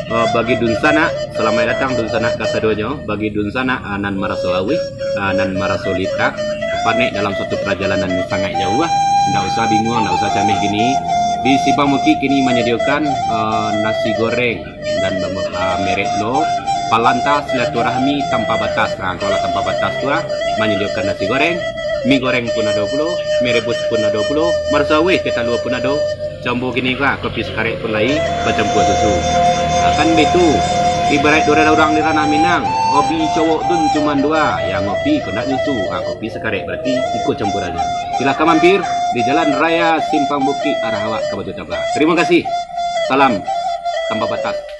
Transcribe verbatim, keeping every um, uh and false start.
Uh, bagi dunsanak, salamaik datang dunsanak kasadonyo. Bagi dunsanak uh, nan maraso auih, uh, nan maraso litak, panek dalam suatu parjalanan yang sangaik jauah, ndak usah binguang, ndak usah cameh kini. Di Simpang Bukik kini manyadiokan uh, nasi goreng dan uh, merek lo Palanta Silaturahmi Tanpa Batas. Nah, kalau Tanpa Batas tu uh, manyadiokan nasi goreng, mi goreng pun ado pulo, mi rebus pun ado pulo, maraso auih teh talua pun ado. Combo kini ko, kopi sakarek pun lai, bacampua susu. Nah, kan baitu, ibaraik duo urang di Ranah Minang, hobi cowok tu cuma dua, yang ngopi ko ndak nyusu, ha, kopi sakarek berarti iko campurannya. Silahkan mampir di Jalan Raya Simpang Bukik, arah awak ka Batu Taba. Terima kasih. Salam tanpa batas.